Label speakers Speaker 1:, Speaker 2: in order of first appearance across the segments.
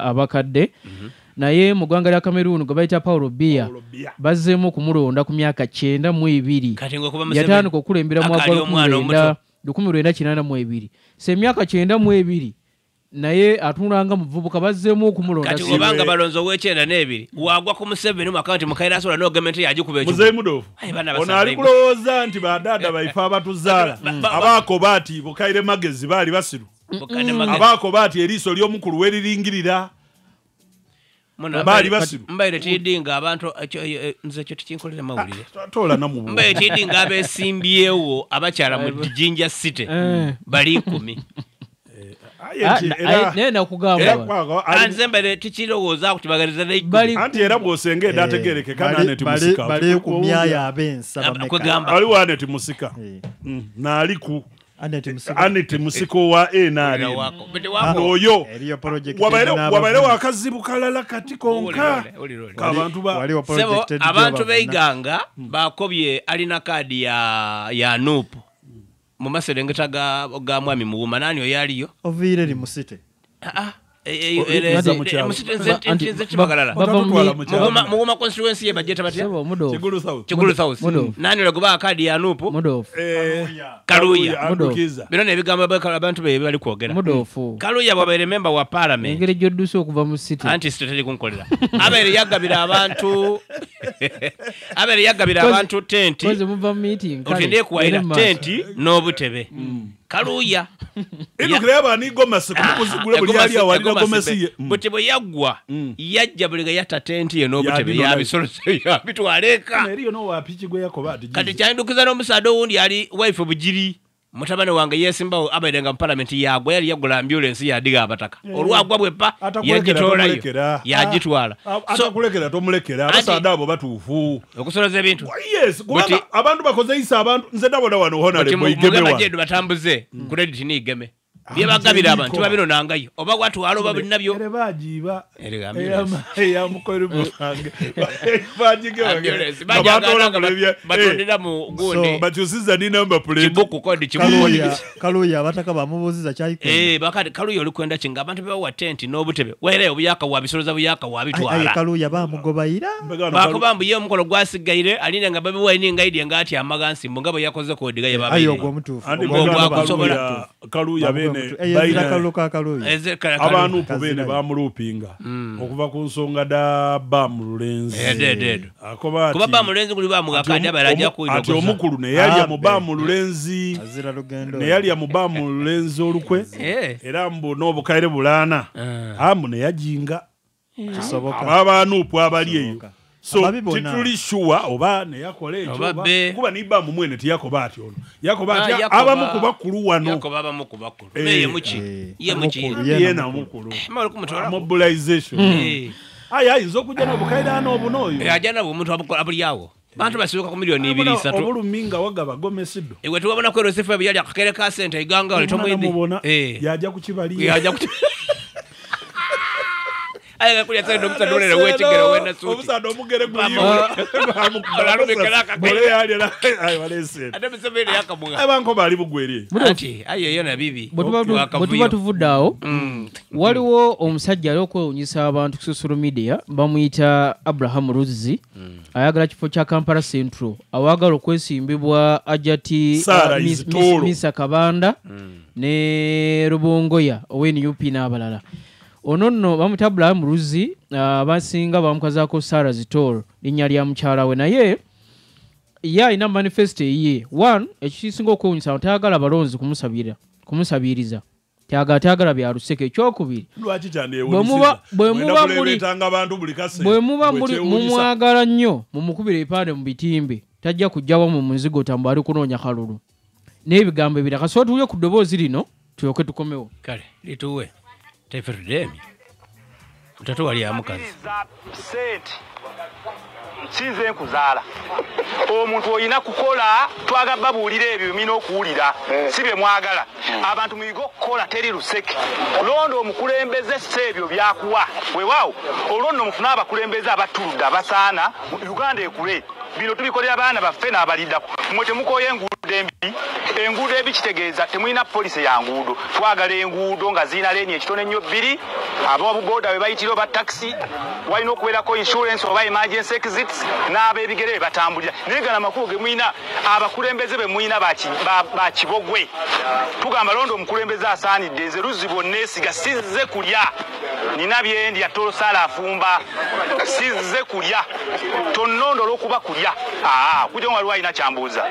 Speaker 1: Abakadde naye mu ggwanga lya Cameroon gwe bayita Paulo Biya bazzeemu okumulonda ku myaka 92.
Speaker 2: Kati ng'okuba Museveni
Speaker 1: Yatandika okulembera mu
Speaker 2: akaali
Speaker 1: mwaka
Speaker 2: omwana omuto.
Speaker 1: 1982, so emyaka 92 naye atunulanga muvubuka, bazzeemu okumulonda.
Speaker 2: Kati obanga balonzi ow'e92 wagwa ku Museveni mwaka nti mukaire asobola n'ogema nti yagikuba ekibuga.
Speaker 3: Muzeeyi Mudoofu.
Speaker 2: Ayi, baana
Speaker 3: Ono
Speaker 2: basaza
Speaker 3: ali
Speaker 2: ibo.
Speaker 3: kulowooza nti badaada baife abatuzaala abaakoba ati bukaire magezi baali basiru.
Speaker 2: Bukadde magezi.
Speaker 3: Abaakoba ati eriiso ly'omukulu weriringirira.
Speaker 2: Muna,
Speaker 3: Baali basiru.
Speaker 2: Mbaire tidinga abantu nze ekyo tikinkolera mawulire.
Speaker 3: Tola namu.
Speaker 2: Mbaire tidinga abesimbyewo abakyala mu Jinja City bali 10.
Speaker 3: Aye, nti era-
Speaker 1: Naye nakugamba
Speaker 3: era
Speaker 1: bano.
Speaker 3: ali-
Speaker 2: Anze mbaire tikirowooza kutibagaliza ne
Speaker 1: Bali-
Speaker 3: Anti era bw'osenga edda ategeerekeka n'Aneti Musika.
Speaker 4: Bali ku myaya ab'ensa bameka?
Speaker 2: Kwegamba.
Speaker 3: Aliwo Aneti Musika. Naaliku.
Speaker 4: Aneti Musika.
Speaker 3: Aneti Musika owa NRM.
Speaker 2: Wako. Bete wako.
Speaker 3: Oyo.
Speaker 4: Eriyo project
Speaker 3: Wabaire
Speaker 4: n'abavuna.
Speaker 3: wakazibu kalala kati konka.
Speaker 2: Uli, uli, uli.
Speaker 3: Abantu ba-
Speaker 4: Waliwo
Speaker 2: Sebo,
Speaker 4: project ejjo
Speaker 2: abantu
Speaker 4: bavuna.
Speaker 2: b'eiganga bakobye alina kaadi ya NUP mu maserengeta ga mwami Muwuma. Nani oyo aliyo?
Speaker 4: Oviire eri mu city.
Speaker 2: Ah, ah,
Speaker 3: O- Nza mu kyalo.
Speaker 2: mu city nze kibagalala.
Speaker 1: Bava mu
Speaker 3: Otatutwala mu kyalo.
Speaker 2: Muwuma constituency ye bajeta batya?
Speaker 1: Sebo, Mudoofu.
Speaker 3: Kigulu South.
Speaker 2: Kigulu South.
Speaker 1: Mudoofu.
Speaker 2: Nani oyo guba kaadi ya NUP?
Speaker 1: Mudoofu.
Speaker 2: Kaluya.
Speaker 3: Andukiza.
Speaker 2: Bino n'ebigambo abantu be bali kwogera.
Speaker 1: Mudoofu.
Speaker 2: Kaluya bw'abaire member wa parliament.
Speaker 1: Engeri gy'odduse okuva mu city.
Speaker 2: Anti site teri kunkolera. Abaire yagabira abantu. Abaire yagabira abantu tenti.
Speaker 1: Koze muva mu meeting, kale,
Speaker 2: Otende kuwayira
Speaker 1: gende mu maaso.
Speaker 2: tenti n'obutebe. Kaluya.
Speaker 3: Idukira yaba ni gomasi kumukuzigula buli yali awalira gomasi ye.
Speaker 2: Buti bwe yaggwa, yajja buli nga yatta tenti ye n'obutebe,
Speaker 3: Yabino
Speaker 2: yabisolose, yabitwala eka.
Speaker 3: Eriyo n'owa piki gwe yakoba ati
Speaker 2: Kati kyandukiza n'omusaadha owundi ali wife Bugiri. Mutabani wange yesimbawo abaire nga mu parliament yagwa, yali yagula ambulance yadiga abataka. Olwagwa bwepa,
Speaker 3: Atakulekera,
Speaker 2: yagitoolayo.
Speaker 3: tomulekera.
Speaker 2: Yagitwala. So,
Speaker 3: Atakulekera tomulekera.
Speaker 2: Anti-
Speaker 3: Abasaadha abo batuufu.
Speaker 2: Okusoloza ebintu.
Speaker 3: Yes, kubanga abantu bakoze isa abantu nze ndabona wano
Speaker 2: Buti
Speaker 3: honorable Igeme
Speaker 2: mugema
Speaker 3: wano.
Speaker 2: gyedu batambuze, credit ni Igeme. Bye bagabira abantu tibabinonangayo. Oba watwala oba binabyo.
Speaker 3: Ere bagiba.
Speaker 2: Ere ambulance.
Speaker 3: Eya mukoru wange. Bagige wange.
Speaker 2: Ambulance.
Speaker 3: Abatoola
Speaker 2: Bajagala nga
Speaker 3: kulebya.
Speaker 2: batondera mu gundi.
Speaker 3: Bakyusiza ni number plate.
Speaker 2: Kibuku kodi kibuku.
Speaker 4: Kaluya abataka bamubuuziza kyayikwenda.
Speaker 2: Bakati Kaluya oli kwenda ki nga abantu bebawa tenti n'obutebe. Weere obuyaka wabisoloza buyaka wabitwala.
Speaker 4: Aye Kaluya bamugobayira.
Speaker 3: Mbegano
Speaker 2: Bakuba mbu ye omukolo gwasigaire aline nga babi wine nga idye nga ati amagansi mbu nga bwe yakoze kodiga ye
Speaker 4: Aye
Speaker 2: babaire.
Speaker 4: ogwo omutuufu.
Speaker 3: Andi
Speaker 4: Ogwo
Speaker 3: mbegano
Speaker 2: gwakusobola.
Speaker 3: Kaluya
Speaker 4: Bamugoba
Speaker 3: bene
Speaker 4: omutuufu. Ezira
Speaker 3: baina-
Speaker 4: Kalu ka Kaluya.
Speaker 2: Ezira Kalu.
Speaker 3: Abantu
Speaker 4: Kazira.
Speaker 3: bene bamulupinga okuva ku nsonga da bamulenzi.
Speaker 2: Ede, ede, ede.
Speaker 3: Akoba ati
Speaker 2: Kuba bamulenzi kuli bamugakandi
Speaker 3: ati
Speaker 2: abala ajja
Speaker 3: ati omukulu ne yalya mu bamulenzi.
Speaker 4: Azira lugendo.
Speaker 3: Ne yalya mu bamulenzi olukwe. Era mbu n'obukaire bulaana. Amu ne yajinga.
Speaker 4: Kisoboka.
Speaker 3: Abanuupu abali eyo.
Speaker 4: Kisoboka.
Speaker 3: So,
Speaker 4: Ababi bonna.
Speaker 3: tituli sure oba ne yakola ekyo
Speaker 2: Oba
Speaker 3: oba
Speaker 2: be.
Speaker 3: kuba ni bamu mwene tiyakoba ati ono. Yakoba ati
Speaker 2: Yakoba.
Speaker 3: abamu ku bakulu wano.
Speaker 2: Yakoba abamu ku bakulu. Ye muki. Ye muki.
Speaker 4: Mukulu,
Speaker 3: Ye na mukulu.
Speaker 2: Mali kumutola.
Speaker 3: Mobilization. Aye ayinza okujja n'obukaire ano obuno oyo.
Speaker 2: Ajja nabwo omuntu abuli awo. Bantu basibuka ku miliyoni ibiri
Speaker 3: Abona
Speaker 2: isatu.
Speaker 3: Obulumi nga wagaba gomesido.
Speaker 2: Ewe tuwabona ko Yosefu yali akakere ka sente iganga ole tomwidi.
Speaker 3: Mubona, yajja kukibaliya.
Speaker 2: Yajja ku Aye kulya sente omusajja olere wekigero wena suti.
Speaker 3: Omusajja omugere
Speaker 2: Bama.
Speaker 3: guyiwe.
Speaker 2: Olalumikira akakere.
Speaker 3: Ole yali era, aye waleese.
Speaker 2: Ate Museveni yakamuga.
Speaker 3: Abanko bali bugwere.
Speaker 2: Anti aye yo na bibi.
Speaker 1: Bwe tuba tuvudde awo, waliwo omusajja ali okwewunyisa abantu ku social media bamuyita Abraham Ruzzi. Ayagala kifo kya Kampala Central. Awagala okwesimbibwa Ajati,
Speaker 3: Sarah is tall.
Speaker 1: Misa Kabanda ne Rubongoya owe NUP n'abalala. Ono nno bamuyita Abraham Ruzzi, abasinga bamukazaako Sarah Zitoro, linnya lya mukyala we, naye ye alina manifesto eyiye. One, ekisinga okwewunyisa tayagala balonzi kumusabiriza. Tayagala bya luseke. Ekyokubiri,
Speaker 3: Lwaki kyandeewunyisiza?
Speaker 1: bwe
Speaker 3: Mwenda
Speaker 1: muba muli
Speaker 3: kuleebeetanga abantu buli kaseera.
Speaker 1: bwe muba
Speaker 3: Bwe
Speaker 1: muli
Speaker 3: kyewuunyisa.
Speaker 1: mumwagala nnyo, mumukubire ebipande mu bitimbe, tajja kujja wamu mu nzigo tambu ali kunoonya kalulu. N'ebigambo ebirala. Kasooka tuwulire ku ddoboozi lino, tulyoke tukomewo.
Speaker 2: Kale, lituwe. Taife tudemye. Mtoto wali amukazi.
Speaker 5: Sente. Nsinze nkuzaala. Omuntu olina kukola, twagaba buwulira ebyo bimina okuwulira. Si bye mwagala. Abantu muyige okukola teri luseke. Londa omukulembeze si ebyo byakuwa. Weewaawo, olwo nno mufune abakulembeze abatuludde abasaana, Uganda ekule. Bino tubikolera abaana baffe n'abaliddako. Mmwe temukoye enguudo embi. Enguudo embi kitegeeza temulina poliisi ya nguudo. Twagala enguudo nga zirina leeni ekitono ennyo bbiri, ab'obuboda be bayitira oba takisi, walina okubeerako insurance oba emergency exits n'ab'ebigere be batambulira. Naye gano amakubo ge mulina, abakulembeze be mulina bakibogwe. Tugamba londa omukulembeze asaanidde. Nze luzzi bwonneesiga sizze kulya. Nina byendya tolosaala afumba. Sizze kulya. Tonnonda olw'okuba kulya. Kujja nga waliwo alina kyambuuza.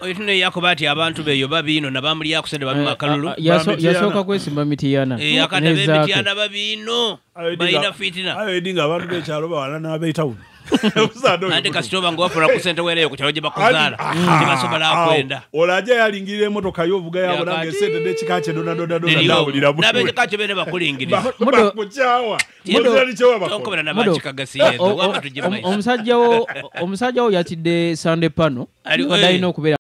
Speaker 2: Oyo yakoba ati abantu beeyo babiino nabamulyaku sente babima akalulu.
Speaker 1: Yasooka kwesimba Mityana.
Speaker 2: Akati ab'Emityana babiino balina fitina.
Speaker 3: Ayo edinga abantu b'ekyalo bawala n'ab'etawuni.
Speaker 2: Ate kasita oba nga wafuna ku ssente weereyo ku kyalo gye bakuzaala tebasobola kwenda.
Speaker 3: Olwo ajja yalingirira emmotoka y'ovuga yabona ng'essente n'ekika kye dona dawulira.
Speaker 2: N'ab'ekika kye beene bakulingiriza.
Speaker 3: Bakukyawa.
Speaker 2: Tonkobera n'abakikagasiyeezo waba tujje mu maiso.
Speaker 1: Omusajja wo yatidde Sunday pano. Alina okubeera